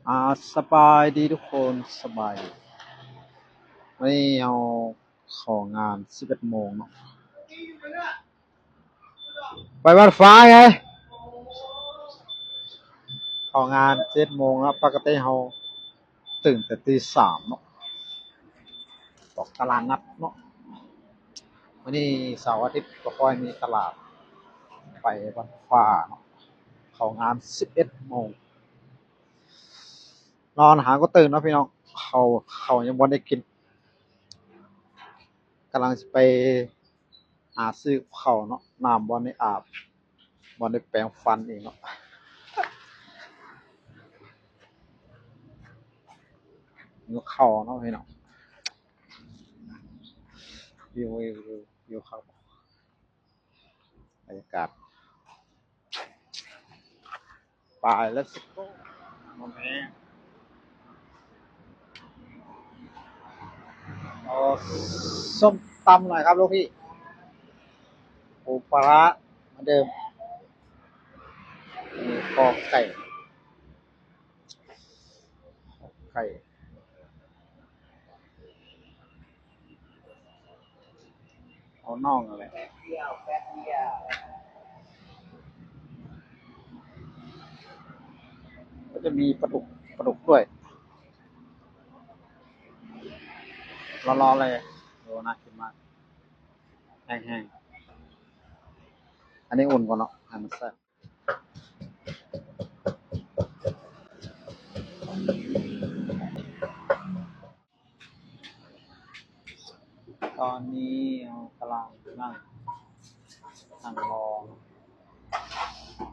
ອາ ສະບາຍດີທຸກຄົນ ສະບາຍດີ. ວັນນີ້ເຮົາເຂົ້າງານສິບເອັດໂມງເນາະ ໄປວັດຟ້າໄງ. ເຂົ້າງານເຈັດໂມງແລ້ວ ປົກກະຕິເຮົາຕື່ນແຕ່ຕີສາມເນາະ ອອກຕະຫຼາດນັດເນາະ. ມື້ນີ້ເສົາອາທິດບໍ່ຄ່ອຍມີຕະຫຼາດ ໄປວັດຟ້າເນາະ. ເຂົ້າງານສິບເອັດໂມງ ນອນຫາກໍຕື່ນເນາະພີ່ນ້ອງ. ເຂົ້າ ເຂົ້າຍັງບໍ່ໄດ້ກິນ ກຳລັງຊິໄປຫາຊື້ກັບເຂົ້າເນາະ ນ້ຳບໍ່ໄດ້ອາບ ບໍ່ໄດ້ແປງຟັນອີກເນາະ. ຫິວເຂົ້າເນາະພີ່ນ້ອງ ຫິວ ຫິວ ຫິວເຂົ້າ. ບັນຍາກາດ ໄປ let's go. ເອົາ ສົ້ມຕຳໜ່ອຍຄັບລູກພີ່ ປູປາຮ້າເໝືອນເດີມ ມີຄໍໄກ່ ໄກ່ ເອົາໜອງນັ້ນແຫຼະ ແປັບດຽວ ແປັບດຽວ ກໍຈະມີປາດຸກ ປາດຸກດ້ວຍ ຫຼໍ່ໆເລີຍ. ໂອ້ ໜ້າກິນມາກ ແຫ້ງໆ. ອັນນີ້ອຸ່ນກ່ອນເນາະ ໃຫ້ມັນແຊບ. ຕອນນີ້ເຮົາກຳລັງນັ່ງ ນັ່ງລໍ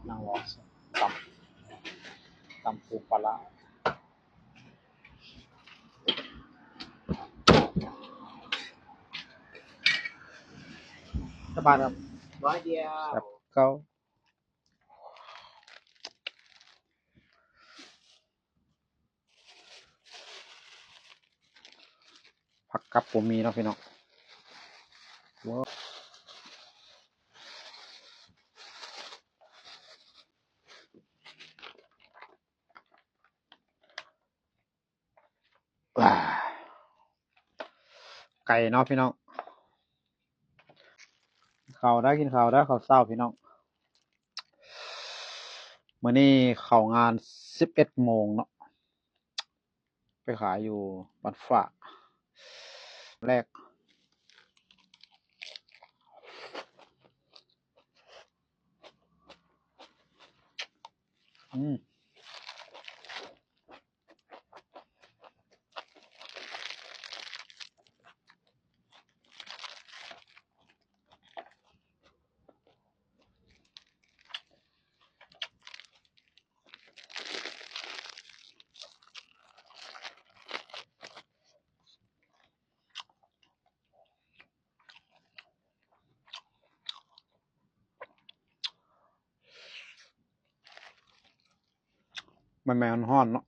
ນັ່ງລໍຕຳ ຕຳປູປາຮ້າ. ຈັກບາດຄັບ? ຮ້ອຍດຽວ ແຊບເກົ່າ. ຜັກກັບບໍ່ມີເນາະພີ່ນ້ອງ. ໄກ່ເນາະພີ່ນ້ອງ. ເຂົ້າເດີ ກິນເຂົ້າເດີ ເຂົ້າເຊົ້າພີ່ນ້ອງ. ມື້ນີ້ເຂົ້າງານສິບເອັດໂມງເນາະ ໄປຂາຍຢູ່ວັດຟ້າແລກ. ອືມ. ມັນແມ່ນຮ້ອນເນາະ.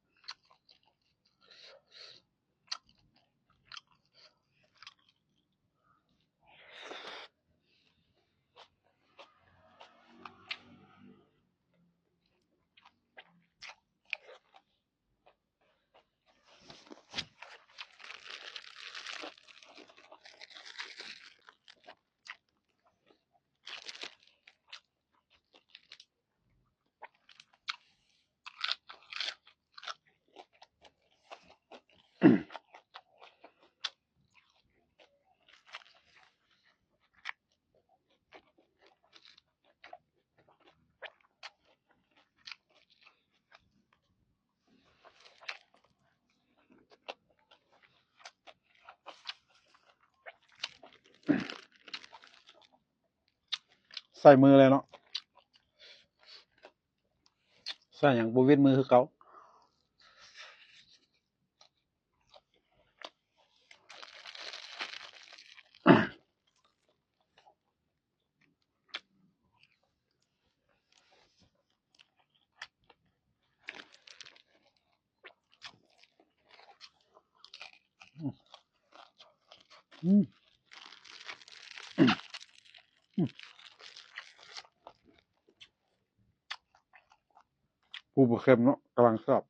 ໃສ່ມືເລີຍເນາະ ໃສ່ຫຍັງບໍ່ວິດມືຄືເກົ່າ. ອືມ ອືມ ອືມ ປູບໍ່ເຄັມເນາະ ກຳລັງແຊບ.